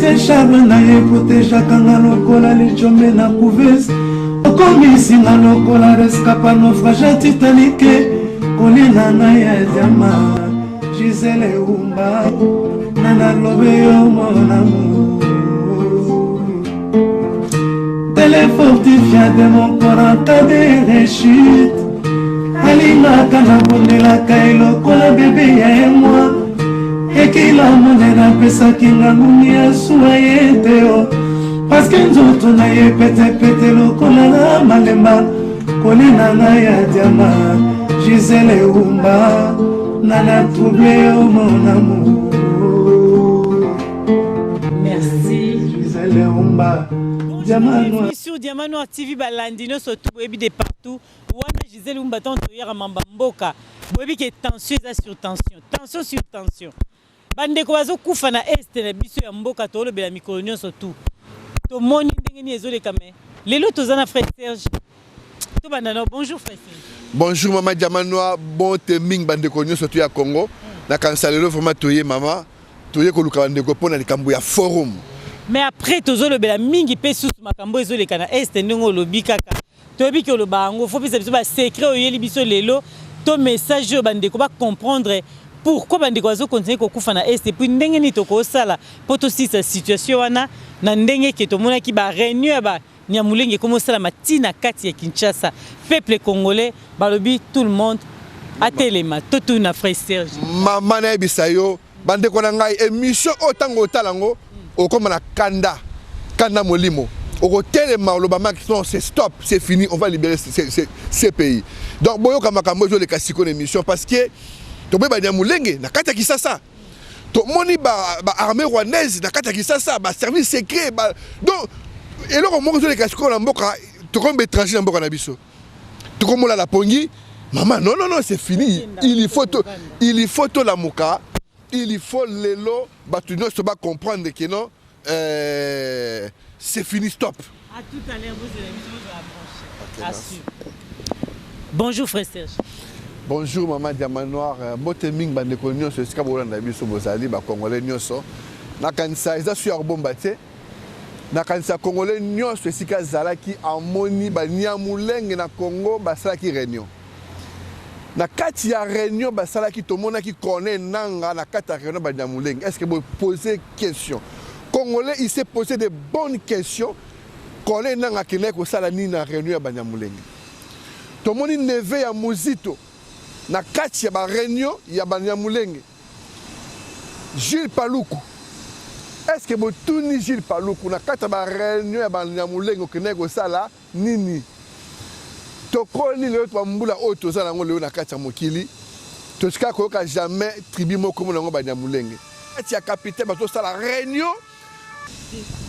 Charme na ye protegeaka nga lokola lijombe na couveuse, okomisi nga lokola rescapa naufrage ya Titanic, kolela na ya diama Gisele Umba na nalobe yo mon amour, tele fortifia de mon corps en cas de rechute, alingaka nabondelaka ye lokola bebe ya ye mwa ekila monene apesaki nga ngungi ya suwa ye te o parceke nzoto na ye petepete lokola na malemba kolela na ya diama Gisele Umba na na trouble yo mon amour. Merci. Gisele Umba Diamant Noir. Sur Diamant Noir TV, balandi nyonso tu boyebi de partout wana Gisele Umba, ntango toyaka mamba mboka, boyebi ke tension eza sur tension, tension sur tension. Bandeko bazokufa na este na biso ya mboka, tolobela mikolo nyonso tu, tomoni ndenge nini ezoleka. Me lelo toza na frère Serge, tobanda na bonjour, frère Serge. Bonjour mama Diamant Noir, bon te mingi bandeko nyonso to ya Congo. Nakanisa lelo vraiment toye, mama, toye koluka bandeko mpo na likambo ya forum. Mais après tozolobela mingi mpe susu makambo ezoleka na este, ndenge olobi kaka, toyebi ke oloba yango, fo pesa biso basecret oyeli biso lelo to message oyo bandeko bacomprendre pourquoi bandeko bazokontinue kokufa na este, puis ndenge nini tokosala mpo tosilisa situation wana, na ndenge ke tomonaki baréunion ya Banyamulenge ekomi osalama ntina kati ya Kinshasa. Peuple congolais balobi tout le monde atelema. Totuna frère Serge. Mama, nayebisa yo, bandeko na ngai, émission oyo ntango otala yango, okóma na kanda, kanda molimo, okotelema, oloba maki non, c'est stop, c'est fini, on va libérer ce pays. Donc boyoka makambo ezoleka sikoyo na émission, parce que toboyi Banyamulenge na kati ya Kisasa, tomoni baarmée ba rwandaise na kati ya Kisasa, baservice secret ba... Donc eloko moko ezoleka sikoyo na mboka, tokomi baétranger na mboka na biso, tokomolala pongi. Mama, non, non, non, c'est fini, il faut tolamuka, il faut lelo bato nyonso bacomprendre que non, c'est fini, stop. À tout à l'heure, vous allez vous okay, bonjour frère Serge. Bonjour mama Diamant Noir, mbote mingi bandeko nyonso esika bolanda biso bozali, bacongolais nyonso. Nakanisa eza su ya kobomba te, nakanisa congolais nyonso esika azalaki amoni Banyamulenge na Congo basalaki réunion. Na kati ya réunion basalaki, tomonaki Corneille Nanga na kati ya réunion Banyamulenge. Est ce que bopose question? Congolais, il s'est posé de bonnes questions. Corneille Nanga akendaki kosala nini na réunion ya Banyamulenge? Tomoni neveu ya Muzito na kati ya baréunion ya Banyamulenge, Jules Paluku. Est ce que botuni Jules Paluku, na kati ya baréunion ya Banyamulenge okendaki kosala nini? Tokoli lelo, bambula oyo toza nango lelo na kati ya mokili, tosika koyoka jamais tribu moko mona yango Banyamulenge kati ya capitale bazosala réunion.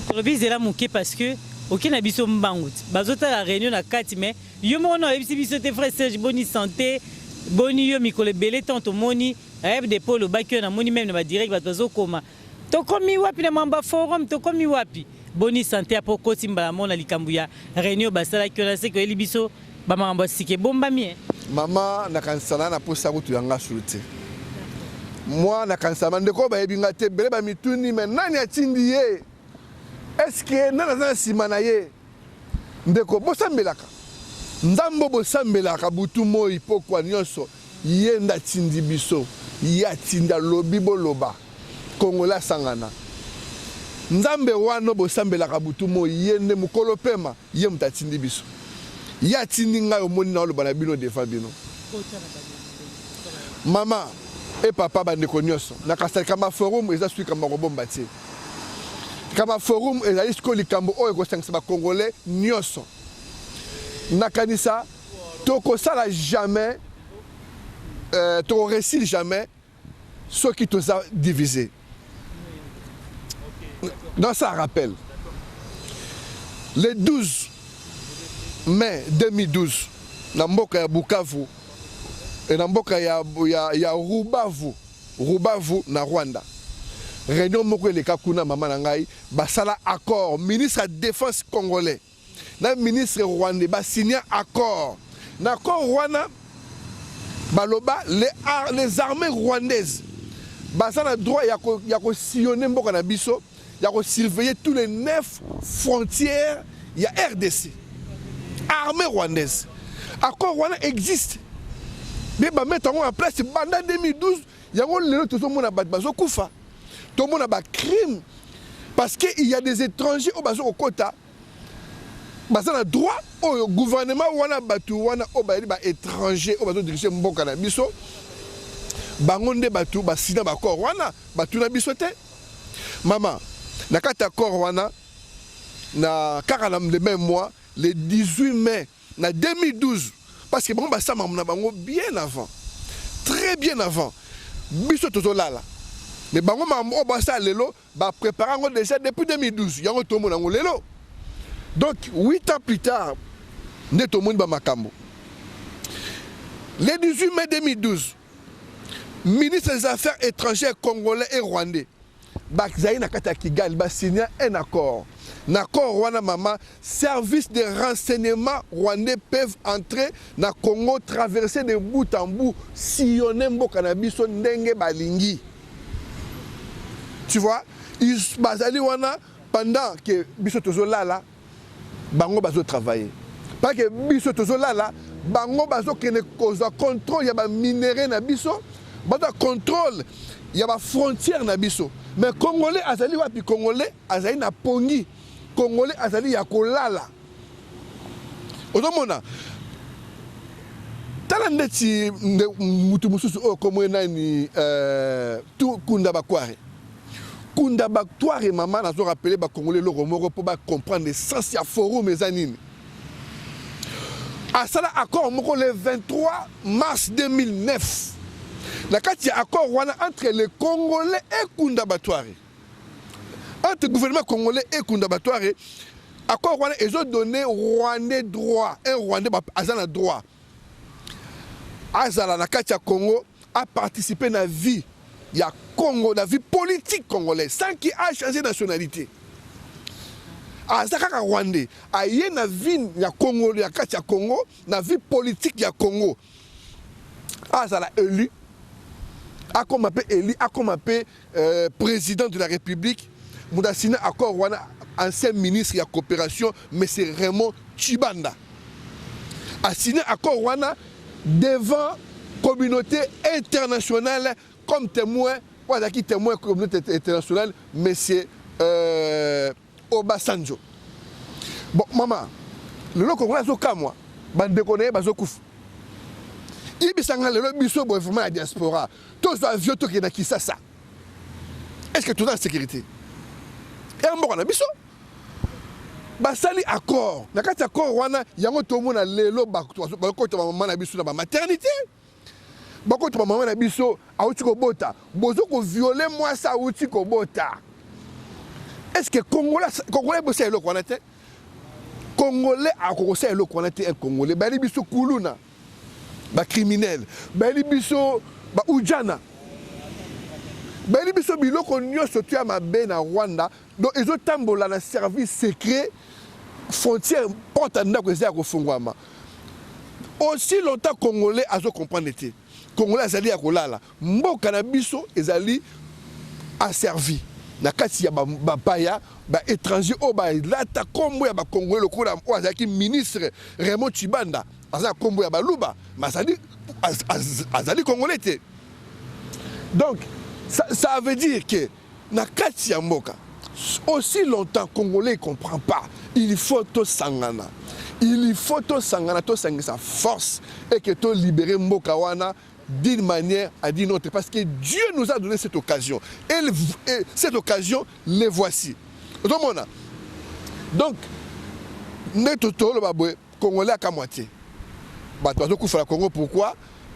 Tolobi zela moke, parce que oke na biso mbangu ti bazotala réunion na kati, mais yo moko na oyebisi biso te. Frère Serge, boni santé? Boni yo mikolo ebele ntango tomoni rêve de paul olobaki oyo, namoni même na badirect bato bazokoma tokomi wapi na mamba forum, tokomi wapi? Boni santé? Apo okoti mbala moko na likambo ya réunion basalaki wana, seke oyeli biso bamakambo ya sika ebombami, eh? Mama, nakanisa na posa kutu yanga sulu te. Moi nakanisa bandeko oyo bayebi nga te ebele bamituni: me nani atindi ye? Est-ce nani aza na nsima na ye? Ndeko, bosambelaka Nzambe, bosambelaka butu moi pokwa nyonso, ye nde atindi biso, ye atindi, alobi boloba Kongola asangana. Nzambe wana bosambelaka butu moi, ye nde mokolo pema, ye moto atindi biso, ye atindi ngai. Omoni na oloba na bino devant bino, mama e papa, bandeko nyonso, nakasa likambo ya forum eza soki likambo ya kobomba te. Likambo ya forum ezali sikoyo likambo oyo ekosangisa bacongolais nyonso. Nakanisa tokosala jamais, tokoréussir jamais soki toza divisé. Dans ça, rappel, le 12 mai 2012, na mboka ya Bukavu e na mboka ya Rubavu, Rubavu na Rwanda, réunion moko eleka kuna, mama na ngai, basala accord. Ministre ya défense congolais na ministre rwandais basigna accord. Na accord wana baloba les armées rwandaises baza na droit ya kosillonner mboka na biso. ya kosurveiller tous les neuf frontières ya RDC. Armée rwandaise, accord wana existe mpe bamettre yango en place banda 2012. Yango lelo tozomona bato bazokufa, tomona bacrime, parce que il y a des étrangers oyo bazo kokota, baza na droit oyo gouvernement wana. Bato wana oyo bayali baétranger oyo bazodirige mboka na biso, bango nde bato basina baaccord wana. Batuna biso te, mama. Na kati ya accord wana, na kaka na le même mois, le 18 mai na 2012, parce que bango basala makambo na bango bien avant, très bien avant biso tozolala. Mais bango, makambo oyo basala lelo, baprépare yango déjà depuis 2012. Yango tomona yango lelo. Donc 8 ans plus tard nde tomoni bamakambo. Le 18 mai 2012, ministre des Affaires étrangères congolais et rwandais bazali na kati ya Kigali, basigne un accord. Na accord wana, mama, service de renseignement rwandais peuvent entrer na Congo, traverser de bout en bout, sillonner mboka na biso ndenge balingi. Tu vois, bazali wana pendant que biso tozolala, bango bazotravailler. Parce que biso tozolala, bango bazokende kozwa contrôle ya baminerais na biso, bazwa contrôle ya bafrontière na biso. Mais Congolais azali wapi? Congolais azali na pongi, Congolais azali ya kolala. Ozomona, tala ndeti mutu mosusu oyo kombo nani, Nkunda Batware. Nkunda Batware, mama, nazorappeler Bacongolais eloko moko mpo bacomprendre essence ya forum eza nini. Asala accord moko le 23 mars 2009. Na kati ya accord wana entre le Congolais et Nkunda Batware, entre gouvernement congolais et Nkunda Batware, accord wana ezodonne Rwandais droit, un Rwandais aza na droit azala na kati ya Congo, aparticipe na vie ya Congo, na vie politique congolaise, sans qu'il a changé nationalité. Aza kaka Rwandais, aye na vie ya Congo, ya kati ya Congo, na vie politique ya Congo, azala élu, akoma mpe élu, akoma mpe président de la République. Moto asina accord wana, ancien ministre ya coopération, monsieur Raymond Tshibanda, asigné accord wana devant communauté internationale comme témoin. Oyo azalaki témoin communauté internationale, monsieur Obasanjo. Bon, mama, lelo Kongola azokamwa, bandeko na ye bazokufa. Yebisanga, lelo biso boye vraiment ya diaspora, tozwa avion, tokende na Kisasa, est ce que toza na sécurité ya mboka na biso? Basali accord. Na kati ya accord wana, yango tomona lelo bakota bamama na biso na bamaternité, bakota bamama na biso awuti kobota, bozo kovioler mwasi awuti kobota. Est ce que Congolais bosala eloko wana te? Congolais akokosala eloko wana te. Un Congolais, bayali biso kuluna, bacriminel, bayali biso baujana, bayeli biso biloko nyonso to ya mabe na Rwanda. Donc ezotambola na service secret. Frontière, porte ya ndako eza ya kofungwama. Aussi longtemps Congolais azocomprendre te, Congolais azali ya kolala. Mboka na biso ezali asservi na kati ya bapaya, baétranger oyo balata nkombo ya Bacongolais, lokola oyo azalaki ministre Raymond Tshibanda, aza na nkombo ya Baluba, mais azali Congolais te. Donc ça veut dire que na kati ya mboka, aussi longtemps Congolais ne comprend pas, il faut tosangana, il faut tosangana, tosangisa force et que tolibérer mboka wana d'une manière à d'une autre, parce que Dieu nous a donné cette occasion et cette occasion, les voici. Ozomona, donc nde toloba boye, Congolais akamwa te bato bazokufa na Congo. Pourquoi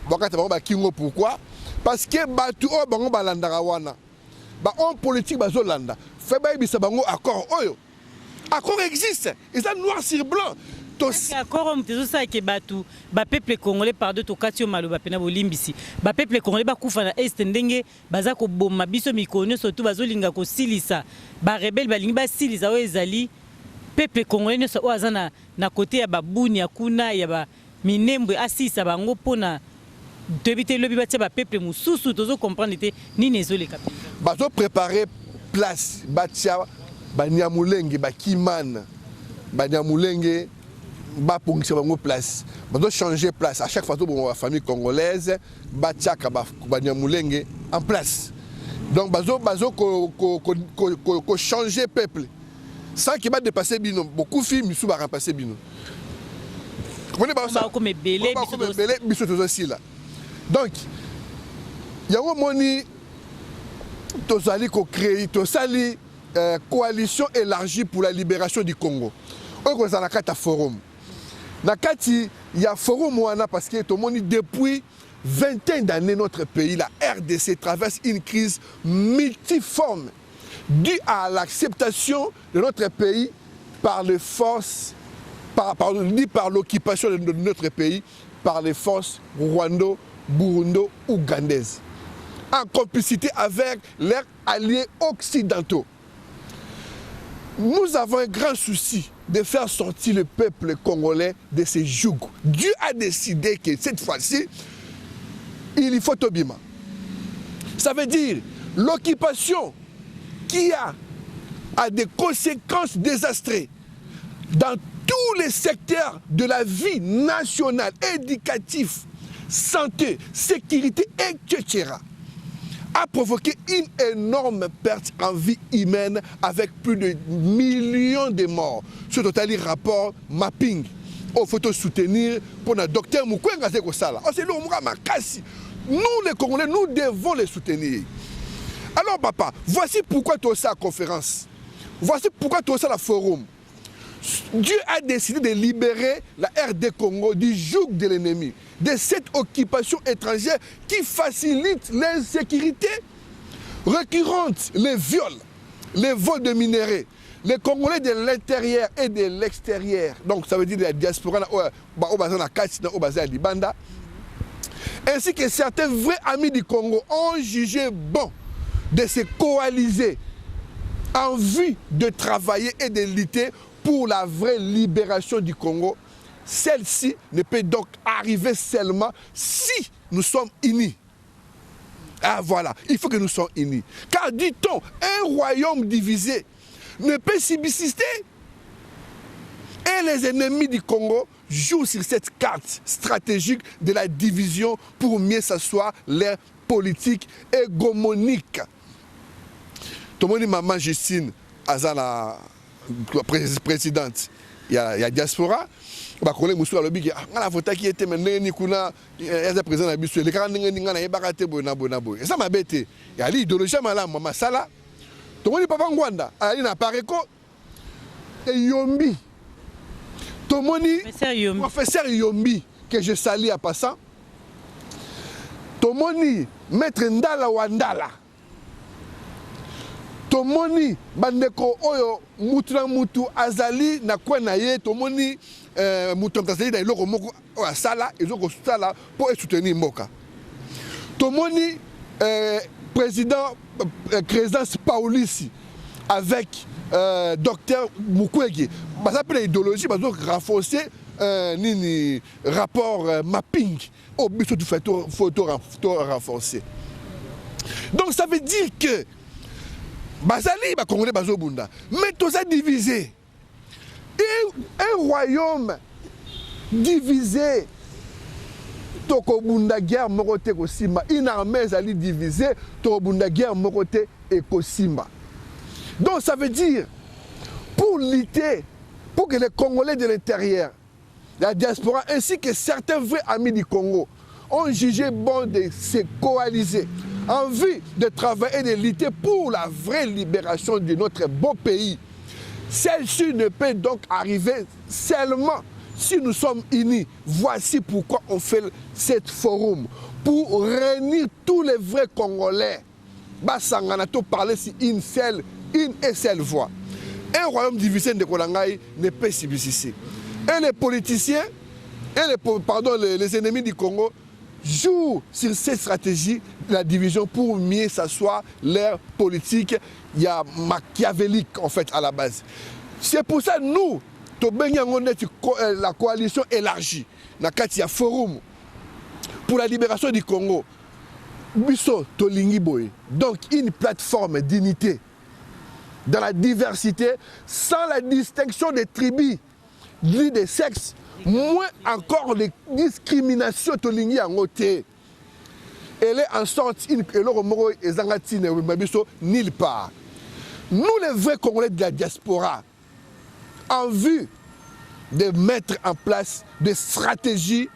bakata bango bakingo? Pourquoi? Parce que bato oyo bango balandaka wana, bahomme politique bazolanda fe, bayebisa bango accord oyo. Accord existe, eza noir sur blanc. Accord oyo moto ezosalaka bato, bapeuple congolais, pardon, tokati yo maloba mpena, bolimbisi, bapeuple congolais bakufa na Est, ndenge baza koboma biso mikolo nyonso tu, bazolinga kosilisa barebelles, balingi basilisa oyo ezali peuple congolais nyonso oyo aza na côté ya babuni ya kuna ya baminembwe, asilisa bango mpona toyebi te lobi batia bapeuple mosusu. Tozocomprendre te nini ezoleka mpenza. Bazoprépare place batia banyamulenge bakimana banyamulenge bapongisa bango place bazo changer place à chaque fois tobonga ba famille congolaise batiaka banyamulenge en place donc bazo bazo ko, ko, ko, ko, ko, ko changer peuple sans que ba dépasser bino bokufi misu ba remplacer bino bakoma ebele. Ebele biso tozosila. Donc yango omoni tozali kocréer, tosali coalition élargie pour la libération du Congo oyo kozala na kati ya forum, na kati ya forum wana, parce que tomoni depuis vingtaine d'années, notre pays, la RDC, traverse une crise multiforme due à l'acceptation de notre pays par les forces, par l'occupation de notre pays par les forces rwando, burundo, ougandaises, en complicité avec leurs alliés occidentaux. Nous avons un grand souci de faire sortir le peuple congolais de ces jougs. Dieu a décidé que cette fois-ci, il faut tobima. Ça veut dire l'occupation qui a des conséquences désastreuses dans tous les secteurs de la vie nationale, éducatif, santé, sécurité, etc., a provoqué une énorme perte en vie humaine avec plus de millions de morts. Ce total rapport mapping. Il faut soutenir pour le docteur Mukwege kosala. Oh, c'est makasi. Nous les Congolais, nous devons les soutenir. Alors papa, voici pourquoi tu as la conférence. Voici pourquoi tu as la forum. Dieu a décidé de libérer la RD Congo du joug de l'ennemi, de cette occupation étrangère qui facilite l'insécurité récurrente, les viols, les vols de minerais. Les Congolais de l'intérieur et de l'extérieur, donc ça veut dire la diaspora, libanda, ainsi que certains vrais amis du Congo ont jugé bon de se coaliser en vue de travailler et de lutter pour la vraie libération du Congo. Celle-ci ne peut donc arriver seulement si nous sommes unis. Ah voilà, il faut que nous soyons unis. Car dit-on, un royaume divisé ne peut subsister. Et les ennemis du Congo jouent sur cette carte stratégique de la division pour mieux s'asseoir leur politique hégémonique. Tomoni maman Justine aza na présidente ya diaspora. Bakole mosusu alobi ke nga navotaki ye te, me ndenge nini kuna aza président na biso? Elekaka ndenge nini? Nga nayebaka te boye na boye na boye. Eza mabe te, yali idéologie ya malamu mama sala. Tomoni papa Ngwanda azali na Apareco eyombi. Tomoni professeur Yombi que je salue en passant. Tomoni maître Ndala wa Ndala. Tomoni bandeko oyo mutu na mutu azali na kwe na ye. Tomoni mutu azali na eloko moko oyo asala, ezokosala mpo esoutenir mboka. Tomoni président Crédence Paulisi avec docteur Mukwege, baza mpe na idéologie, bazo renforcer nini, rapport mapping oyo biso faut to renforcer. Donc ça veut dire que bazali bacongolais bazobunda, mais toza divisé. Et un royaume divisé, tokobunda guerre moko te ekosimba. Une armée ezali divisé, tokobunda guerre moko te ekosimba. Donc ça veut dire, pour lutter pour que les Congolais de l'intérieur, la diaspora ainsi que certains vrais amis du Congo ont jugé bon de se coaliser en vue de travailler et de lutter pour la vraie libération de notre beau pays. Celle-ci ne peut donc arriver seulement si nous sommes unis. Voici pourquoi on fait cette forum, pour réunir tous les vrais Congolais. Basangana to parler si une seule, une et seule voix. Un royaume divisé de Kolangai ne peut subsister. Et les politiciens, et les, pardon, les ennemis du Congo jouent sur cette stratégie de la division pour mieux s'asseoir leur politique. Il y a machiavélique en fait à la base. C'est pour ça nous, la coalition élargie, la kati forum pour la libération du Congo. Biso tolingi boye. Donc une plateforme d'unité. dans la diversité, sans la distinction des tribus ni des sexes, moins encore les discriminations. Tolingi yango te. Elle est en sorte une eloko moko ezanga ntina, emema biso nulle part. Nous, les vrais Congolais de la diaspora, en vue de mettre en place des stratégies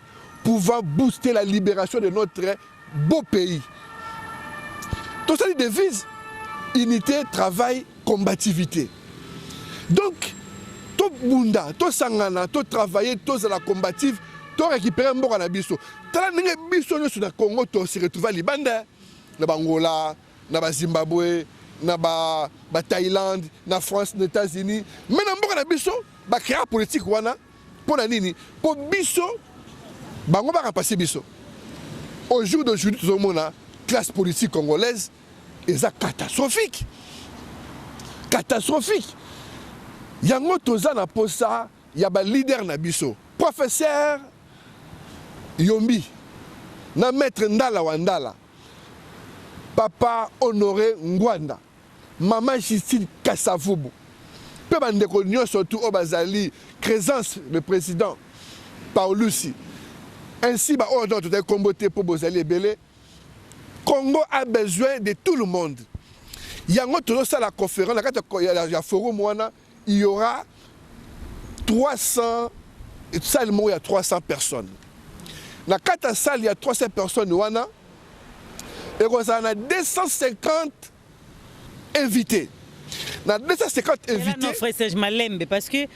pouvant booster la libération de notre beau pays, tosali devise: unité, travail, combativité. Donc tobunda, tosangana, totravaille, tozala combative, torécupérer mboka na biso. Tala ndenge biso nyonso na Congo tose retrouve libanda, na Bangola, na Bazimbabwe, na Bathaïlande, na France, na États-Unis. Mais na mboka na biso bacréa politique wana mpo na nini? Mpo biso bango baremplace biso. Au jour d'aujourd'hui, tozomona classe politique congolaise eza catastrophique, catastrophique. Yango toza na posa ya baleader na biso, professeur Yombi na maître Ndala wa Ndala, papa Honoré Ngwanda, mama Justine Kasavubu mpe bandeko nyonso tu oyo bazali Créance, le président Paulusi, ainsi baoyo donc tozali kombo te mpo bozali ebele. Congo a besoin de tout le monde. Yango tozosala conférence na kati ya forum wana. Il y aura 300, salle moko ya 300 personnes. Na kati ya salle ya 300 personnes wana, ekozala na 250 invités. Na 250 invités, frère Serge, malembe, parce que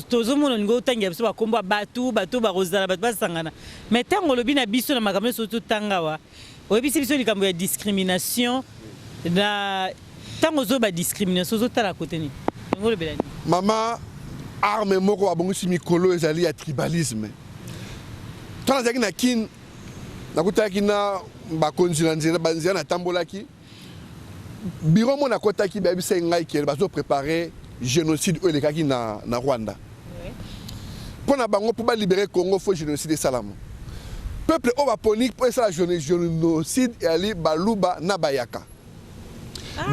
tozomona olingi otangira biso bakombo ya bato, bato bakozala, bato basangana. Mais ntango olobi na biso na makambo nyonso totanga awa, oyebisi biso likambo ya discrimination. Na ntango ozoba discrimination, ozotala kote nini? Yango olobela nini? Mama, arme moko babongisi mikolo ezali ya tribalisme. To nazalaki na Kine, nakutalaki na bakonzi na nzela, banzela natambolaki, biro mo nakotaki, bayebisaki ngai ke bazoprépare génocide oyo elekaki na Rwanda. Mpo na bango, mpo balibérer Congo, faut génocide esalama. Peuple oyo baponi mpo esala génocide eyali Baluba na Bayaka.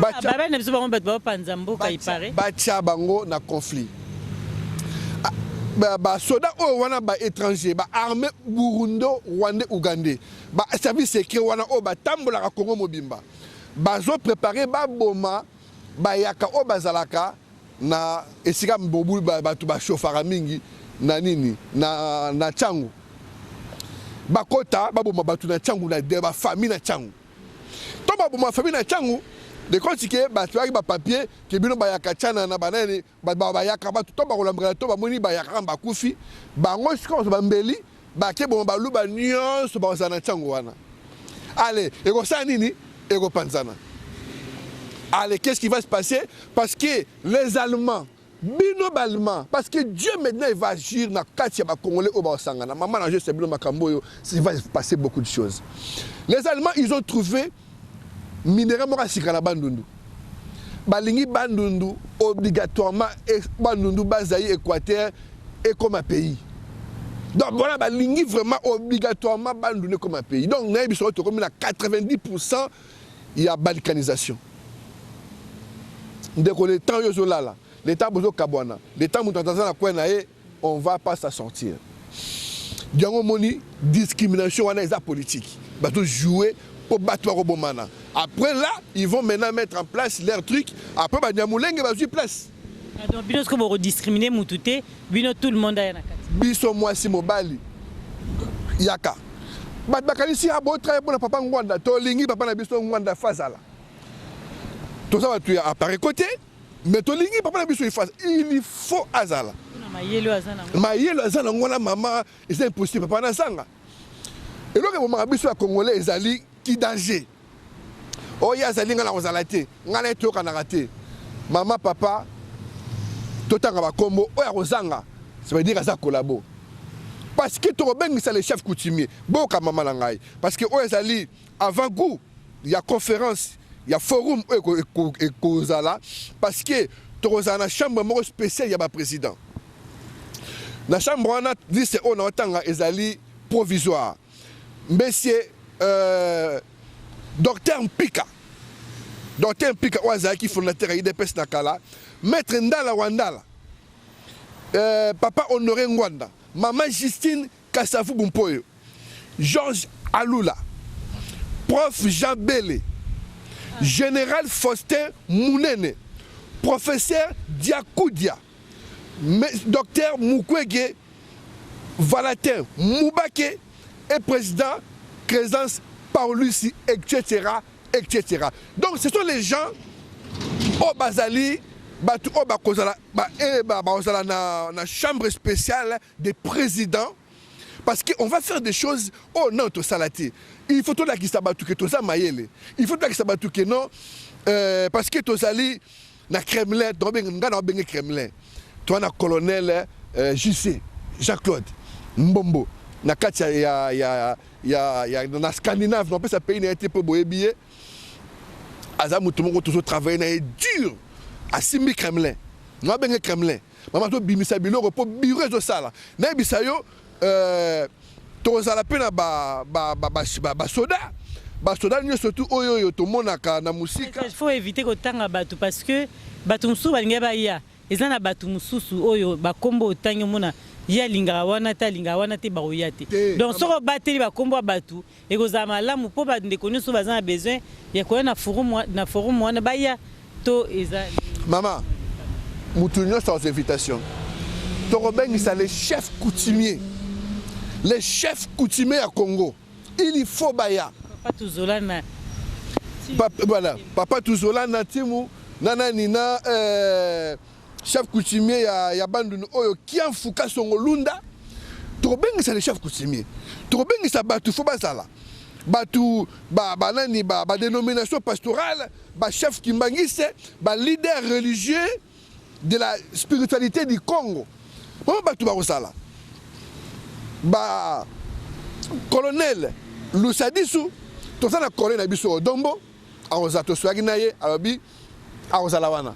Babali na biso, bango bato baopanza mboka ipare. Batia bango na conflit. Basoda oyo wana baétranger, baarmée burundo, rwandais, ougandais, baservice secret wana oyo batambolaka Congo mobimba, bazoprépare baboma Bayaka oyo bazalaka na esika mobulu, bato bashofaka mingi na nini, na Ntiango. Bakota, baboma bato na Ntiango, na bafamille na Ntiango. To baboma famille na Ntiango, de compte ke bato bayaki bapapier ke bino bayaka tiana na banani, bayaka bato to bakolambaka to bamoni bayaka bakufi bango. Sikoyo bambeli bake boma Baluba nyonso bakozala na ntiango wana. Ale ekosala nini? Ekopanzana. Allez, qu'est-ce qui va se passer? Parce que les Allemands, bino Baallemand, parce que Dieu maintenant, il va agir na kati ya Bacongolais oyo baosangana. Mama na je bino makambo oyo, il va se passer beaucoup de choses. Les Allemands, ils ont trouvé minerai moko ya sika na Bandundu. Balingi Bandundu obligatoirement, Bandundu bazali Équateur ekoma pays. Donc voilà, balingi vraiment obligatoirement Bandundu ekoma pays. Donc nayebi biso tokomi na 90 ya balkanisation. Ndeko, le temps oyo ozolala, le temps bozokabwana, le temps moto aza na kwe na ye, on va pas s'en sortir. Yango omoni discrimination wana eza politique, bato jouer mpo bato bakobomana. Après là, ils vont maintenant mettre en place leur truc. Après, Banyamulenge bazwi place. Donc bino soki bokodiscrimine mutu te, bino tout le monde aya na kati. Biso, mwasi, mobali, yaka. Bato bakanisi ya botraye mpona papa Ngwanda. Tolingi papa na biso Ngwanda fazala. Toza bato ya appareil côté, mais tolingi papa na biso, il faut azala. Mayele aza nango. Mayele aza nango wana, mama, eza impossible papa nazanga. Eloko ebomaka biso ya Congolais ezali ki danger oyo azali. Ngai na kozala te, ngai na ye toyokanaka te. Mama, papa, totanga bakombo oyo akozanga, ça veut dire aza collabo, parce que tokobengisa le chef coutumier. Boyoka, mama na ngai, parce que oyo ezali avant goût ya conférence ya forum oyo ekozala, parce que tokozala na chambre moko spéciale ya baprésident. Na chambre wana, liste oyo naotanga ezali provisoire. Monsieur docteur Mpika. Docteur Mpika oyo azalaki fondateur ya UDPS na kala, Maître Ndala wa Ndala, Papa Honoré Ngwanda, Mama Justine Kasavubu Mpoyo, Georges Alula, Prof Jean Bele, Général Faustin Munene, Professeur Diakudia, Docteur Mukwege Valatin Mubake et Président Crescence Paulusi, etc., etc. Donc ce sont les gens oyo bazali bato oyo bakozala ba, eh, ba, bakozala na, na chambre spéciale des présidents parce que on va faire des choses oyo nano tosala te. Il faut tolakisa bato ke toza mayele, il faut tolakisa bato ke non, parce que tozali na Kremlin, nga na obenge Kremlin, toza na colonel JC Jean-Claude Mbombo na kati ya na Scandinave, napesa pays na ye te mpo boyebi ye, aza moto moko tozotravaille na ye dur, asimbi Kremlin, nga abenge Kremlin. Mama, tobimisa biloko mpo bureau ezosala. Nayebisa yo, tokozala mpe na basoda, basoda nyonso tu oyo tomonaka na mosika. Il faut éviter kotanga bato parce que bato mosusu balingi baya. Eza na bato mosusu oyo bakombo otangi, omona ye alingaka wana te, alingaka wana te, bakoya te. Donc soki obateli bakombo ya bato, ekozala malamu mpo bandeko nyonso baza na besoin ya koya na forum wana baya to eza. Mama, mutu nyonso azwa invitation. Tokobengisa les chefs coutumiers, les chefs coutumiers ya Congo, il faut baya. Papa Tuzolana. Voilà, Papa Tuzolana Timu na nani na chef coutumier ya Bandundu oyo Kiamfuka Songo Lunda. Tokobengisa les chefs coutumiers, tokobengisa bato fo bazala bato banani, badénomination pastorale, bachef kimbanguiste, baleader religieux de la spiritualité du Congo. Mama, bato bakozala ba colonel Lusadisu, toza na colonel na biso Odombo, akozala, tosoyaki na ye, alobi akozala wana.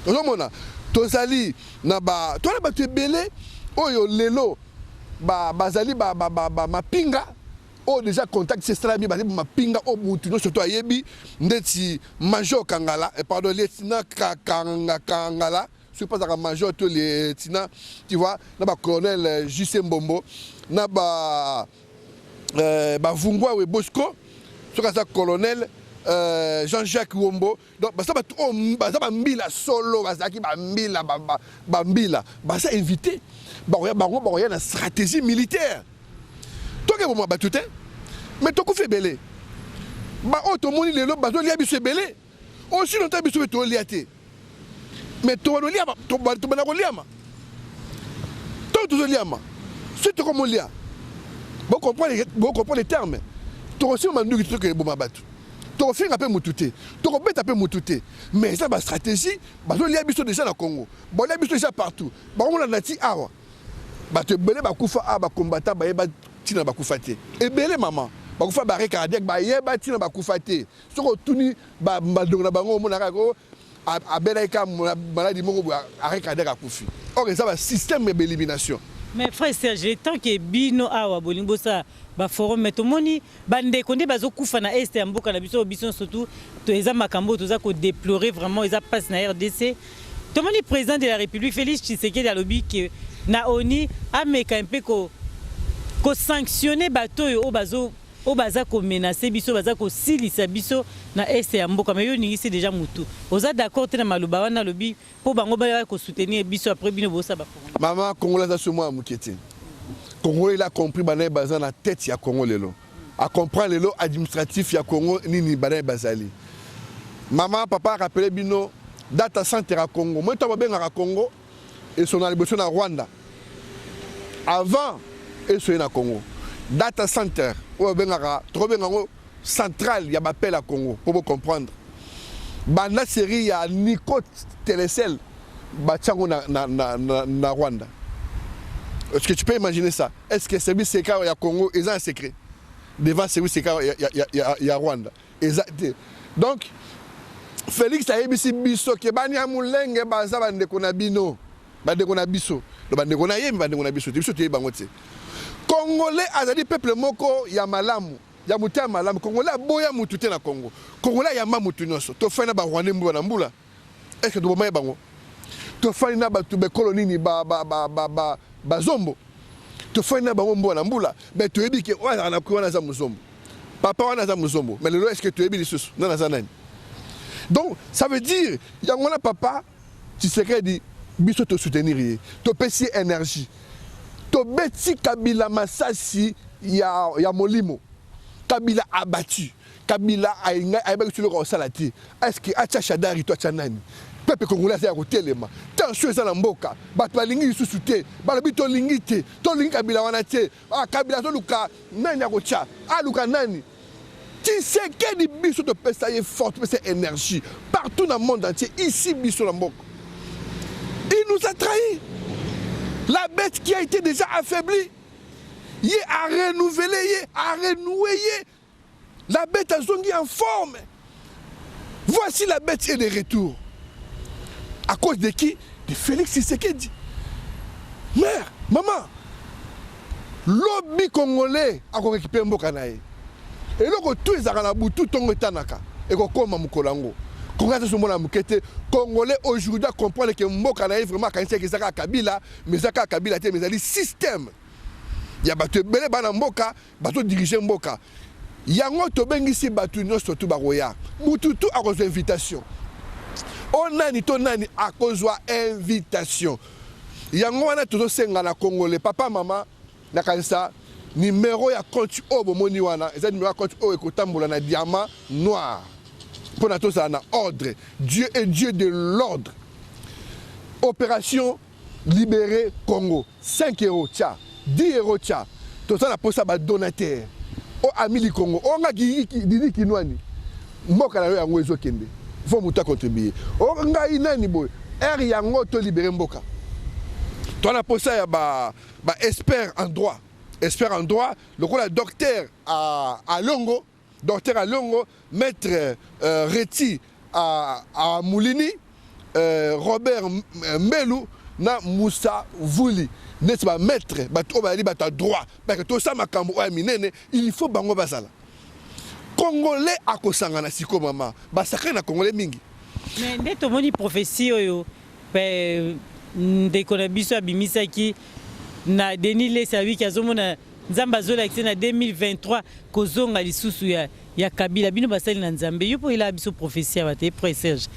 Tozomona tozali na ba toza na bato ebele oyo lelo bazali mapinga oyo déjà contact esalami, bazali mapinga oyo mutu nyonso to ayebi, ndeti major Kangala, pardon, lieutenant Kangala, soki mpo azalaka major to lieutenant, tu vois, na bacolonel JC Mbombo na ba bavungwawe Bosco, soki aza colonel Jean-Jacques Wombo. Donc baza bato oyo baza bambila solo, bazalaki bambila, bambila baza invité, bakoya. Bango bakoya na stratégie militaire. Toke boma bato te, mais tokufi ebele. Baoyo tomoni lelo bazolia biso ebele osi nota, biso mpe tolia te, mais tobanda koliama to tozoliama. Soki tokomolia, bocomprendre les termes, tokosima manduki, tokende boma bato, tokofinga mpe mutu te, tokobeta mpe mutu te, mais eza bastratégie. Bazolia biso déjà na Congo, balia biso déjà partout, bakomona ti awa bato ebele bakufa awa, bakombata bayeba ntina bakufa te. Ebele, mama, bakufa baarrêt cardiaque, bayeba ntina bakufa te. Soki otuni bandeko na bango, omonaka ko abelaki ka maladie moko boye, arrêt cardiaque, akufi. Or eza basystème ya baélimination. Mais frère Serge, tant que bino awa bolingi bosala baforum, mais tomoni bandeko nde bazokufa na est ya mboka na biso. Biso surtout to eza makambo oyo toza kodéplorer vraiment, eza mpasi na RDC. Tomoni président de la République Félix Tshisekedi alobi ke na ONU ameka mpe kosanctionne bato oyo baza komenacer biso, baza kosilisa biso na est ya mboka. Mais yo oningisi déjà mutu, oza d'accord te na maloba wana alobi mpo bango baya kosoutenir biso après bino bosala baforum? Mama, Congolais aza so mwana moke te. Congolais, il a compris banaye baza na tête ya Congo lelo, acomprendre lelo administratif ya Congo nini, banaye bazali. Mama, papa, rappele bino data center ya Congo. Moi ntango babengaka Congo, esona liboso na Rwanda avant esoye na Congo. Data center oyo babengaka, tokobenga yango centrale ya baappel ya Congo mpo bocomprendre. Banda série ya Nico Telecel, batiango na Rwanda. Est-ce que tu peux imaginer ça? Est-ce que service secret ya Congo eza un secret devant service secret ya Rwanda? Eza te. Donc Félix ayebisi biso ke Banyamulenge baza bandeko na bino, bandeko na biso, bandeko na ye, bandeko na biso te. Biso toyebi bango te. Congolais azali peuple moko ya malamu. ya motema malamu. Congolais aboya mutu te na Congo. Congolais ayamba mutu nyonso. Tofandi na ba Rwandais mbula na mbula. Est-ce que toboma ye bango? Tofandi na bato bekolo nini ba ba ba ba ba bazombo. Tofandi na bango mbula na mbula. Mais toyebi ke oyo azalaka na kwe wana aza muzombo. Papa wana aza muzombo. Mais lelo est-ce que toyebi lisusu nani aza nani? Donc ça veut dire yango wana papa Tshisekedi biso to soutenir ye. Topesi ye energie. Tobeti Kabila masasi ya ya molimo. Kabila abattu. Kabila ayebaki soki eloko akosala te. Est ce que atia Shadary to atia nani? Peuple congolais aza ya kotelema. Tension eza na mboka. Bato balingi lisusu te. Balobi tolingi te. Tolingi Kabila wana te. Ah, Kabila azoluka nani akotia? Aluka nani? Tshisekedi biso topesa ye force, topesa ye energie partout na monde entier, ici biso na mboka. Il nous a trahi. La bête qui a été déjà affaiblie, ye a renouvelé ye, a renoué ye. La bête azongi en forme. Voici la bête est de retour. À cause de qui? De Félix Tshisekedi. Mère, maman, lobi congolais ako récupérer mboka na ye. Eloko tout ezalaka na butu tongo etanaka ekokoma mokolo yango. Congolais azomona moke te. Congolais aujourd'hui a comprendre que mboka na ye vraiment akanisaki eza kaka Kabila, mais eza kaka Kabila te, mais ezali système ya bato ebele bana mboka bazo diriger mboka. Yango tobengisi bato nyonso tu bakoya. Mutu tu akozwa invitation. O nani to nani akozwa invitation. Yango wana tozosenga na Congolais, papa mama, nakanisa numero ya compte oyo bomoni wana eza numero ya compte oyo ekotambola na diamant noir mpona tozala na ordre. Dieu est Dieu de l'ordre. Opération Libérer Congo 5 euros tia 10 euros tia toza na posa ba donateur o ami likongo o nga didi kinwani mboka na yo yango ezokende faut moto acontribue o ngai nani boye heure yango to libérer mboka toza na posa ya ba ba expert en droit, expert en droit lokola docteur Alongo. Docteur Alongo, Maitre Reti Amulini, Robert Mbelu na Moussa Vuli neti ba maitre bato oyo bazali bato ya droit parce que tosala makambo oyo ya minene il faut bango bazala. Congolais akosangana sikoyo mama basakani na congolais mingi. Mais nde tomoni prophetie oyo ndeko na biso abimisaki na Denis Lessie awiki azomona Nzambe azolakisa na 2023 kozonga lisusu ya, ya Kabila. Bino basali na Nzambe, yo mpo oyelaka biso prophetie awa te, Pre Serge,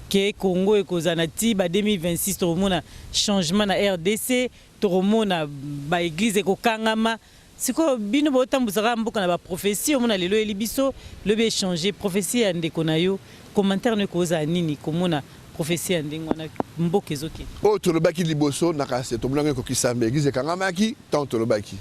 ke Congo ekozala na ti ba 2026 tokomona changement na RDC, tokomona ba eglise ekokangama. Sikoyo bino botambusaka mboka na ba prophetie, omona lelo oyeli biso, lobi echanger prophetie ya ndeko na yo. Commentaire no ekozala nini komona prophetie ya ndenge wana mboka ezokende? Oyo tolobaki liboso na kasi tomonaki ekokisama, eglise ekangamaki tango tolobaki.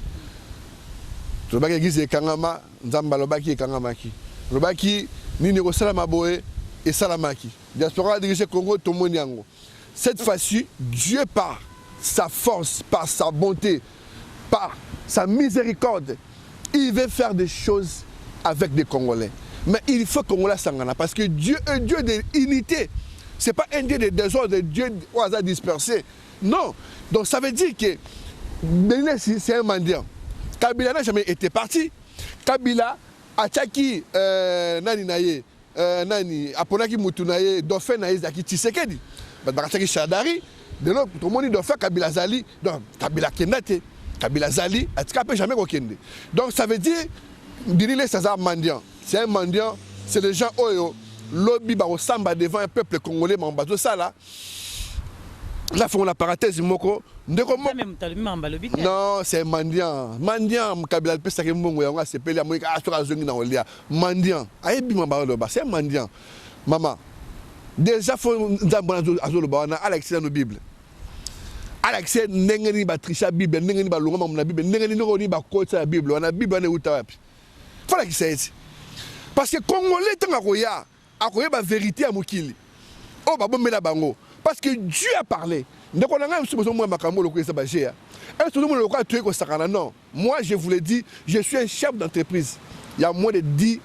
Tolobaki eglise ekangama, Nzambe alobaki ekangamaki. Alobaki nini ekosalama boye, esalamaki. Diaspora a dirige Congo, tomoni yango. Cette fois-ci, Dieu par sa force, par sa bonté, par sa miséricorde, il veut faire des choses avec des Congolais. Mais il faut Congolais sangana parce que Dieu est Dieu de l'unité. C'est pas un Dieu de désordre, Dieu au hasard dispersé. Non. Donc ça veut dire que Benin, c'est un mendiant. Kabila n'a jamais été parti. Kabila atiaki euh, nani na ye euh, nani aponaki mutu na ye dauphin na ye ezalaki Tshisekedi. Bato bakatiaki Shadary. Lelo tomoni dauphin Kabila azali. Donc Kabila akenda te. Kabila azali atika mpe jamais kokende. Donc ça veut dire Denis Lessie aza mendiant. C'est un mendiant, c'est des gens oyo lobi bakosamba devant un peuple congolais makambo bazosala. Nafongola parenthèse moko ndeko moko non c'est mendiant mendiant Kabila apesaki mbongo yango asepeli amoki ah soki azongi na kolia mendiant ayebi makambo aloba c'est mendiant mama déjà fo nzambe wana azoloba wana alakisi nano bible alakisi ndenge nini batricha bible ndenge nini balonga makambo na bible ndenge nini nini bakotisa na bible wana bible wana euta wapi fo alakisa ye ti parce que congolais ntango akoya akoyeba verite ya mokili oyo babombela bango parce que Dieu a parlé. Ndeko na ngai mosusu bozomona makambo lokola eza ba jeu ya est tozomona lokola toyei kosakana. Non, moi je vous le dis, je suis un chef d'entreprise, il y a moins de 10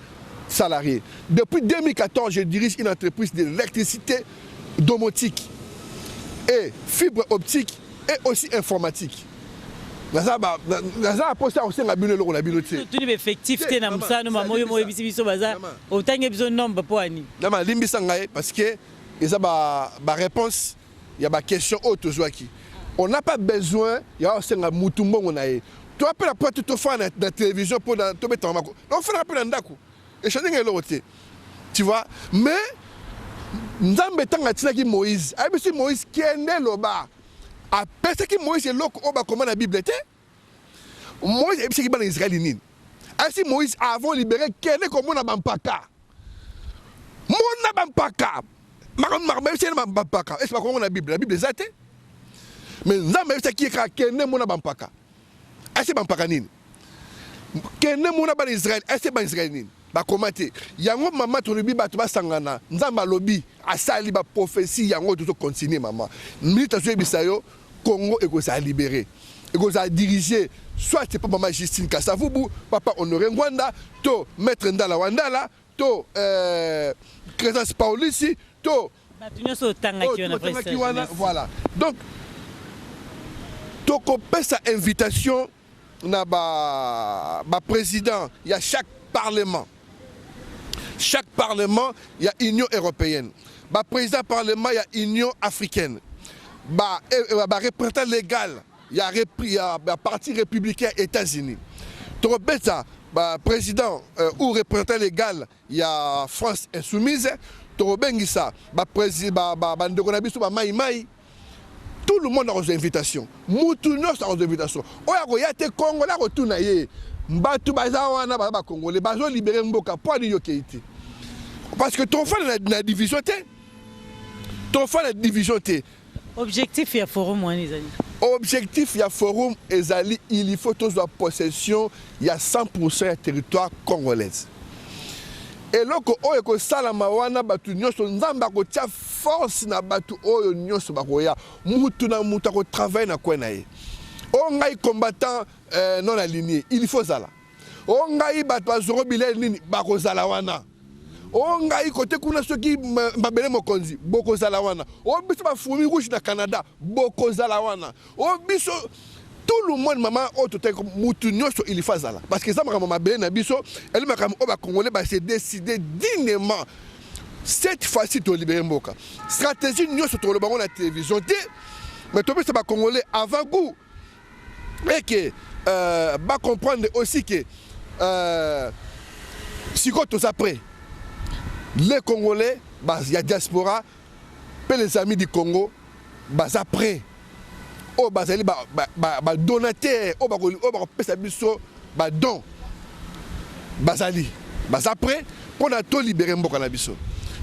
salariés. Depuis 2014 je dirige une entreprise d'électricité domotique et fibre optique et aussi informatique. Naza ba naza na posa kosenga bino eloko na bino te. Tuni ba effectif te na mosala no mama oyo moyebisi biso baza otangi biso nombre mpo ani. Mama limbisa ngai parce que eza ba ba réponse ya ba question oyo tozwaki. On n'a pas besoin ya kosenga mutu mbongo na ye. To appela po to fana na télévision po na to betama mako. On fana pe na ndako. Echange ngai eloko te. Tu vois? Mais Nzambe ntango atinaki Moïse, ayebisi Moïse kende loba. Apesaki Moïse eloko oyo bakoma na Bible te. Moïse ayebisaki bana Israël nini? Ayebisi Moïse avant libérer kende komona bampaka. Mona bampaka. Makambo makambo ayebisaki na bampaka. Est-ce bakoma na Bible? Na Bible eza te. Mais Nzambe ayebisaki ye kaka kende mona bampaka. Ese bampaka nini? Kende mona bana Israël, ese bana Israël nini? Bakoma te. Yango mama tolobi bato basangana, Nzambe alobi, asali ba prophetie yango tozo continuer mama. Minute azoyebisa yo Congo ekozala libéré. Ekozala dirigé soit c'est pas mama Justine Kasavubu, papa Honoré Ngwanda, to maître Ndala Wandala, to euh, Crescence Paulisi, to bato nyonso otangaki wana otangaki wana voilà donc tokopesa invitation na ba ba président ya chaque parlement chaque parlement ya union européenne ba président parlement ya union africaine ba, eh, ba représentant légal ya, ya, ya parti républicain états-unis tokopesa ba président euh, ou représentant légal ya France insoumise tokobengisa bandeko ba, ba, ba na biso ba mai mai tout le monde akozwa invitation mutu nyonso akozwa invitation oyo akoya te congolais akotuna ye bato baza wana baza bacongolais bazolibere mboka mpo ani yokei te parce que tofanda na, na division te tofanda na division te. Objectif ya forum wana ezali? Objectif ya forum ezali il faut tozwa possession ya 100% ya territoire congolaise. Eloko oyo ekosalama wana bato nyonso Nzambe akotia force na bato oyo nyonso bakoya, mutu na mutu akotravaille na coin na ye. O ngai combattant euh, non aligné, il faut zala. O ngai bato ba zoro bilel nini bakozala wana. O ngai kote kuna soki mabele mokonzi bokozala wana. O biso ba fourmi rouge na Canada bokozala wana. O biso tout le monde mama oyo totaki mutu nyonso il faut azala parce que eza makambo mabele na biso eli makambo oyo bacongolais ba se décider dignement cette fois-ci tolibere mboka stratégie nyonso tokoloba yango na télévision te mais topesa bacongolais avant goût et que euh, ba comprendre aussi que euh, sikoyo toza prêt les congolais ba, ya diaspora mpe les amis du congo baza prêt oyo bazali badonateur ba, ba, ba oyo bakopesa biso badon bazali baza prêt mpo na tolibere mboka na biso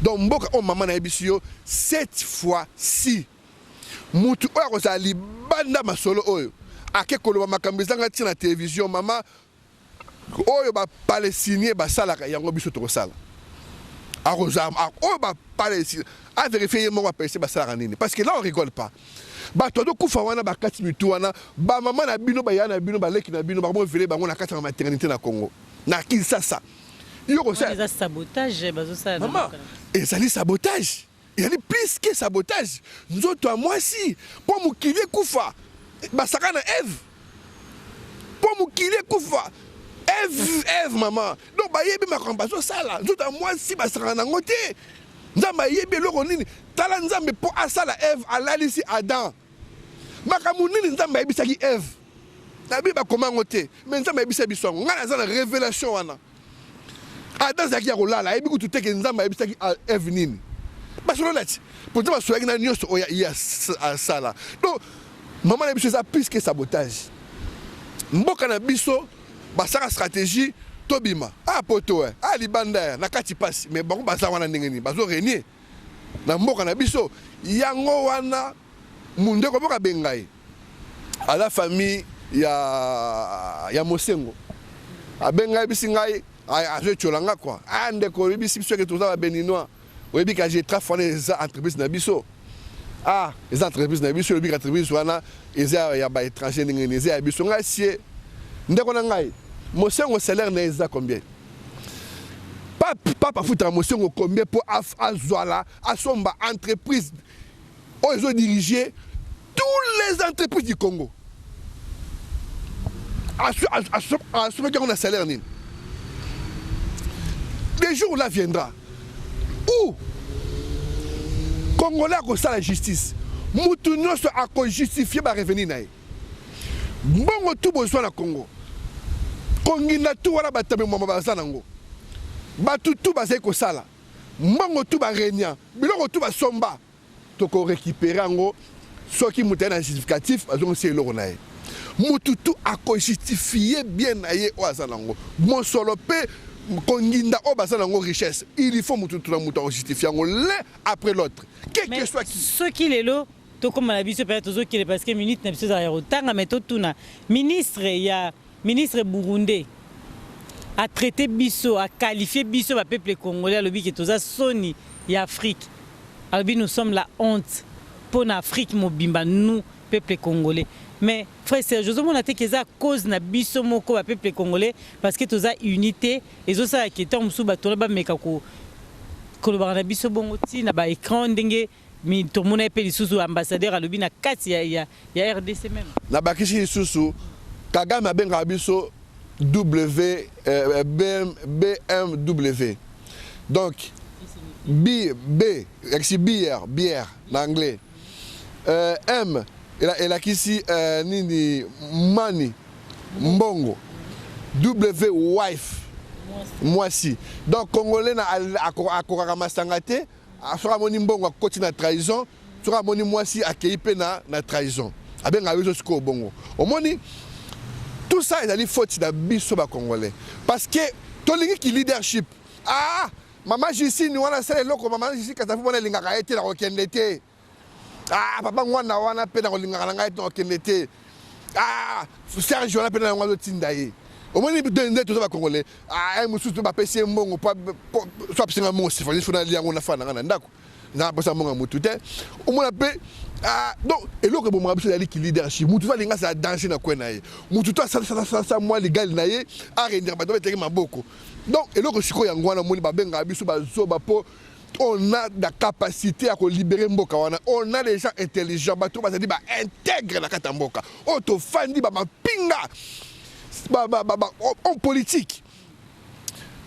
donc mboka oyo mama nayebisi yo cette fois ci Mutu oyo akozala libanda masolo oyo ake koloba makambo ezanga ntina na television mama oyo ba palestinien basalaka yango biso tokosala akozala oyo ba palestinien a vérifier ye moko ba palestinien basalaka nini parce que là on rigole pas bato bazokufa wana bakati mitu wana bamama na bino baya na bino baleki na bino bakomovele bango na kati ya maternité na Congo na Kinshasa yo kosala sabotage bazosala mama ezali sabotage Ezali plus que sabotage nzoto ya mwasi po mokili ekufa basaka na Eve po mokili ekufa Eve Eve mama donc bayebi makambo bazosala nzoto ya mwasi basakana nango te nzambe ayebi eloko nini tala nzambe po asala Eve alalisi Adam makambo nini nzambe ayebisaki Eve na bible bakoma yango te mais nzambe ayebisa biso yango ngai naza na revelation wana Adam azalaki ya kolala, ayebi kutu te ke Nzambe ayebisaki Eve nini. Basolola ti. Pourtant basololaki na nyonso oyo ye asala. Donc mama na biso eza plus que sabotage. Mboka na biso basaka stratégie tobima. Ah poto eh, ah libanda eh, na kati pasi. Mais bango baza wana ndenge nini? Bazo régner na mboka na biso. Yango wana mundeko moko abenga ye. Aza famille ya ya Mosengo. Abenga yebisi ngai azo etiola nga quoi. Ah ndeko oyebisi biso ke toza ba Beninois. Oyebi ka Getraf wana eza entreprise na biso. Ah eza entreprise na biso oyebi ka entreprise wana eza ya ba étranger ndenge nini eza ya biso ngai sie ndeko na ngai Mosengo salaire na eza combien? Pape pape afutaka Mosengo combien po azwala asomba entreprise oyo ezo diriger tous les entreprises du Congo. Asombaki yango na salaire nini? Le jour là viendra où Congolais akosala justice, mutu nyonso akojustifie barevenu na ye. Mbongo tu bozwa na Congo, konginda tu wana, batambe mwamba baza nango, bato tu bazali kosala mbongo tu, barenia biloko tu basomba, tokorécupérer yango. Soki moto aye na justificatif, azongisi eloko na ye. Motu tu akojustifie bien na ye oyo aza nango, mosolo mpe konginda oyo baza nango, richesse. Il faut motu tu na moto akojustifie yango l'un après l'autre, quel que soit qui. Soki lelo tokóma na biso mpenza, tozokende parce que minute na biso ezala ya kotanga, mais totuna ministre ya ministre burundais atraité biso, aqualifié biso bapeuple congolais, alobi ke toza soni ya Afrique. Alobi nous sommes la honte mpo na Afrique mobimba, nous peuple congolais. Mais frère Serge, ozomona te ke eza cause na biso moko bapeuple congolais, parce que toza unité, ezosalaka ntango mosusu bato wana bameka kolobaka na biso bongo ntina baécran, ndenge tomona ye mpe lisusu ambassadeur alobi na kati ya RDC même? Nabakisi lisusu, Kagame abengaka biso W BM, BMW. Donc B, B elakisi bière, bière na anglais. M elakisi nini? Money, mbongo. W, wife, mwasi. Donc Congolais na akokaka masanga te. Soki amoni mbongo, akoti na trahison. Soki amoni mwasi, akei mpe na trahison. Abengaka biso sikoyo bongo. Omoni, tout ça ezali faute na biso bacongolais, parce que tolingi ki leadership. Ah, mama Justine wana asala eloko, mama Justine Kasavubu wana elingaka ye te, na kokende te. Ah, papa Ngwanda wana mpe na kolingaka na ngai te, na kokende te. Ah, Serge wana mpe na yango azotinda ye. Omoni nde toza bacongolais. Ah, mosusu mpe bapesi ye mbongo, so apesinga mbongo, sifani so nalia yango, nafana na ngai na ndako, na mposa mbongo ya motu te. Omona mpe. Ah, donc eloko ebomaka biso ezali ki leadership. Mutu to alingi asala danger na kwe na ye, mutu to asalasala mwa ligali na ye, arendera bato babetaki maboko. Donc eloko sikoyo yango wana, omoni, babengaka biso bazoba, mpo on a la capacité ya kolibérer mboka wana. On a des gens intelligents, bato bazali baintègre na kati ya mboka oyo. Tofandi bamapinga, homme politique,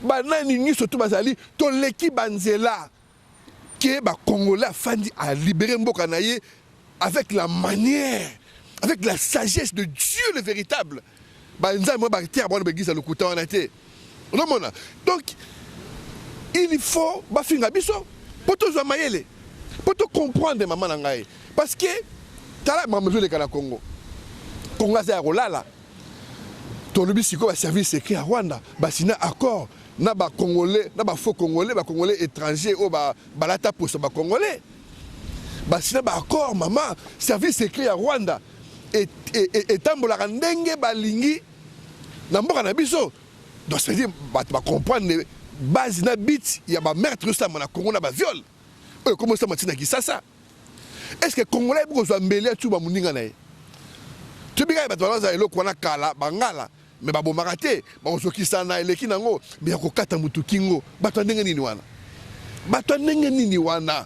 banani nyonso to bazali, toleki banzela ke bacongolais afandi alibérer mboka na ye avec la manière, avec la sagesse de Dieu le véritable. Banzambe oyo batia bango na baeglise ya lokuta wana te. Ozomona, donc il faut bafinga biso mpo tozwa mayele, mpo tocomprendre, mama na ngai, parce que tala makambo ezoleka na Congo. Congo aza ya kolala. Tolobi sikoyo baservice secret ya Rwanda basina accord na bacongolais, na bafaux congolais, bacongolais étranger oyo balata poso bacongolais, basina baaccord. Mama, service secret ya Rwanda etambolaka ndenge balingi na mboka na biso. Donc c'est à dire bato bacomprendre base na but ya bameurtre osalama na Congo, na baviol oyo ekomi osama ntina Kisasa. Est ce que Congolais ayebi kozwa mbeli ya tuba moninga na ye? Toyebi kaka bato bazala eloko wana kala bangala, me babomaka te, bakozokisana eleki nango, me ya kokata motu kingo. Bato ya ndenge nini wana? Bato ya ndenge nini wana?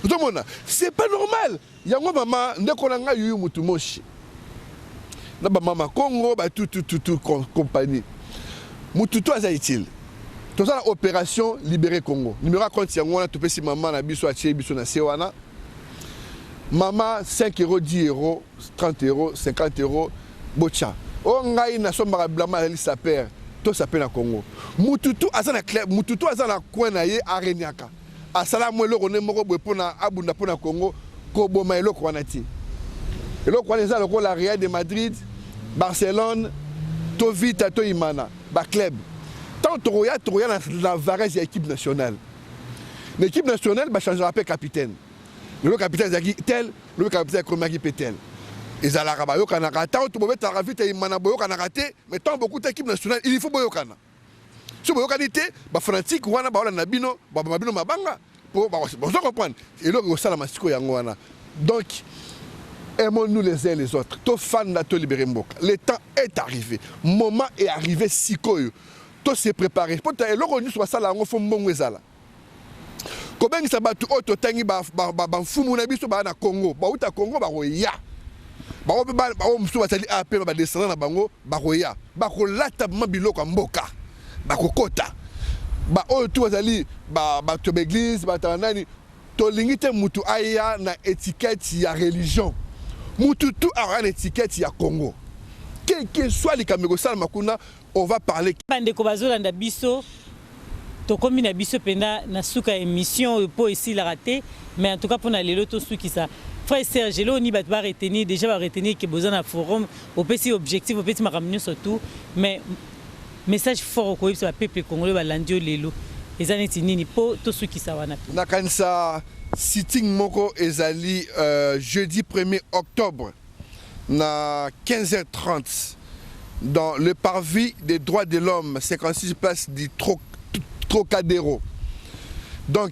Ozomona, c'est pas normal. Yango mama, ndeko na ngai Yuyu Mutu Moshi na bamama Congo, batutututu compagnie, mutu to aza utile. Toza na opération Libéré Congo. Numéro ya compte yango wana topesi mama na biso, atie biso na se wana. Mama, 5 euro, 10 euro, 30 euro, 50 euro, botya. Oyo ngai nasombaka bilamba, azali sapeur to sape na Congo. Mutu tu aza na club, mutu tu aza na coin na ye, areniaka, asala mwa eloko nde moko boye mpona abunda mpona Congo. Koboma eloko wana te. Eloko wana eza lokola Real de Madrid, Barcelone to Vita to Imana, baclub. Ntango tokoya na varese ya équipe nationale, na équipe nationale bachangeaka mpe capitaine. Lelo capitaine ezalaki tel, lobi capitaine ekomaki mpe tel. Ezalaka bayokanaka. Ntango tobobetaka Vita, Imana, boyokanaka te, mais ntango bokuta équipe nationale, il faut boyokana. So boyokani te, bafanatique wana baolanda bino, baboma bino mabanga po bozo comprendre eloko ekosalama sikoyo yango wana. Donc aimons-nous les uns les autres, tofanda, tolibérer mboka. Le temps est arrivé, moment est arrivé. Sikoyo to se préparer mpo ta eloko nyonso basala yango, fo mbongo ezala. Kobengisa bato oyo totangi, bamfumu na biso baa na Congo, bauta Congo, bakoya. Bango mpe bango mosusu bazali awa mpe ba descendants na bango bakoya, bakolata vraiment biloko ya mboka, bakokota. Ba oyo tout bazali ba bato ya ba eglise, bato ya nani, tolingi te mutu aya na etiquette ya religion. Mutu tout akoya na etiquette ya Congo. Quel que soit likambo ekosalama kuna, on va parler. Bandeko bazolanda biso, tokomi na biso mpenza na suka ya émission oyo mpo esilaka te, mais en tout cas mpona lelo tosukisa. Frère Serge, eloko nini bato baretenir? Déjà baretenir ke boza na forum, opesi objectif, opesi makambo nyonso tout, mais message fort okoyebisa bapeuple congolais balandi yo lelo eza neti nini mpo tosukisa wana mpe? Nakanisa sitting moko ezali jeudi 1er octobre na 15h30 dans le parvis des droits de l'homme, 56 place du Trocadéro. Donc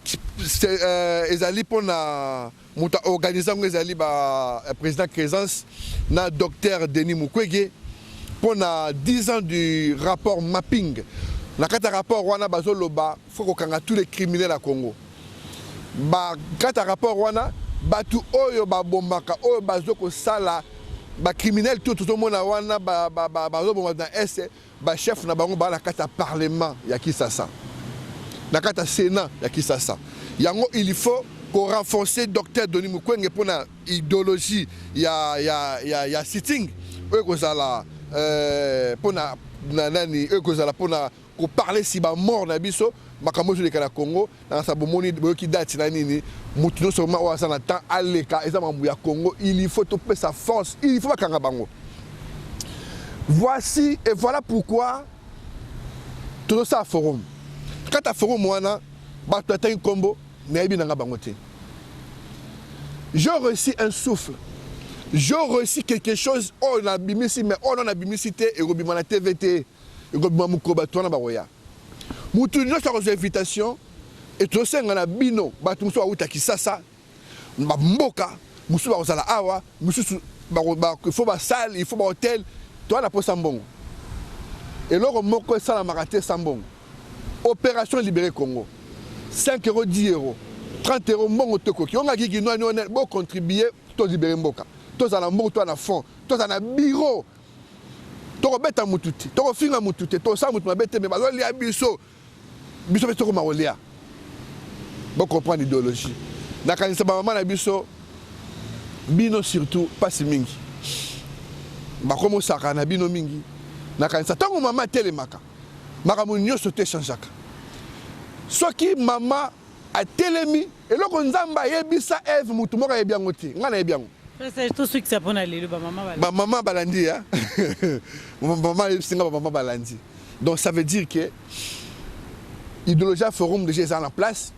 ezali mpona moto aorganize yango, ezali ba président Créance na docteur Denis Mukwege, mpona 10 ans du rapport mapping. Na kati ya rapport wana bazoloba faut kokanga tous les criminels ya Congo. Bakati ya rapport wana, bato oyo babombaka, oyo bazo kosala bacriminel to tozomona wana bazoboma na Est, bachef na bango baa na kati ya parlement ya Kisasa, na kati ya sénat ya Kisasa. Yango il faut korenforcer docteur Denis Mukwege mpona idéologie ya sitting oyo ekozala mpona na nani, oyo ekozala mpona koparler si bamort na biso, makambo ezoleka na Congo. Nakasa bomoni, boyoki date na nini. Motu nyonso ma oyo aza na temps aleka. Eza makambo ya Congo, il faut topesa force, il faut bakanga bango. Voici et voilà pourquoi tozosala forum. Kati ya forum wana, bato atangi nkombo, nayebi nanga bango te. J'ai reçu un souffle, j'ai reçu quelque chose oyo nabimisi, mais oyo nabimisi te, ekobima na TV te, ekobima mokolo bato wana bakoya. Mutu nyonso akozwa invitation. E tozosenga na bino, bato mosusu bauta Kisasa, bamboka mosusu bakozala awa, mosusu il faut basalle, il faut bahotel. Toza na posa mbongo. Eloko moko esalamaka te sa mbongo. Opération Libéré Congo, 5 euros, 10 euros, 30 euros, mbongo tokoki ongaki kinwani wana, bocontribue tolibere mboka. Tozala mbongo, toza na fond, tozala na bureau. Tokobeta mutu te, tokofinga mutu te, tosala mutu mabe te, mais bazolia biso, biso mpe tokoma kolia. Bocomprendre idéologie. Nakanisa bamama na biso, bino surtout, mpasi mingi bakomosaka na bino mingi. Nakanisa ntango mama atelemaka, makambo nyonso te echangeaka. Soki mama atelemi, eloko Nzambe ayebisa Eve, mutu moko ayebi yango te, ngai nayebi yango. Tosukisa mpona lelo, bamama. Bamama balandi ya mama ayebisi nga, bamama balandi. Donc ça veut dire que idéologie ya forum déjà eza na place,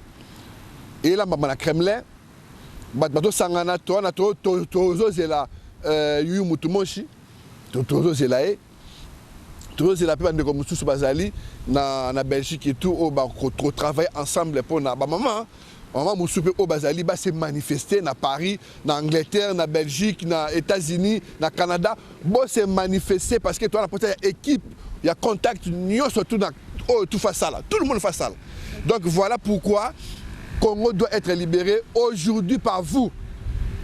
eyelambama na Kremlin. Bato bazosangana to wana, tozozela yuyu mutu moshi, tozozela ye, tozozela mpe bandeko mosusu bazali na Belgique et tout, oyo bakotravailler ensemble mpona bamama. Mama mosusu mpe oyo bazali base manifester na Paris, na Angleterre, na Belgique, na États-Unis, na Canada, bose manifester, parce que toza na mposa ya équipe ya contact nyonso tu na oyo tout fasala, tout le monde fasala. Donc voilà pourquoi Congo doit être libéré aujourd'hui par vous,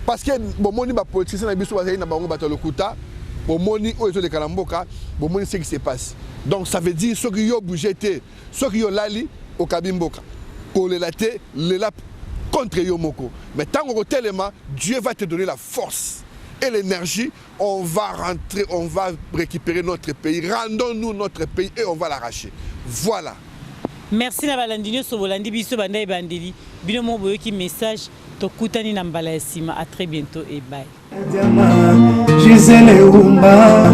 parce que bomoni bapoliticien na biso bazali na bango bato ya lokuta. Bomoni oyo ezoleka na mboka, bomoni ce qui se passe. Donc ça veut dire soki yo bouge te, soki yo lali, okabi mboka. Kolela te, lela contre yo moko, mais ntango kotelema, Dieu va te donner la force et l'énergie. On va rentrer, on va récupérer notre pays. Rendons-nous notre pays et on va l'arracher. Voilà. Merci na balandi nyonso bolandi biso banda ebandeli. Bino moko boyoki message. Tokutani na mbala ya nsima. À très bientôt et bye. Gisele Umba,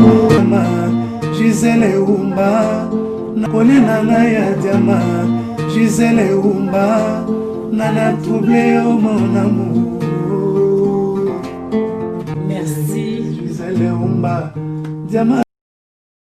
Gisele Umba, kolia na ngai ya diama. Gisele Umba, nana trouble yo, mon amour. Merci. Gisele Umba, diama.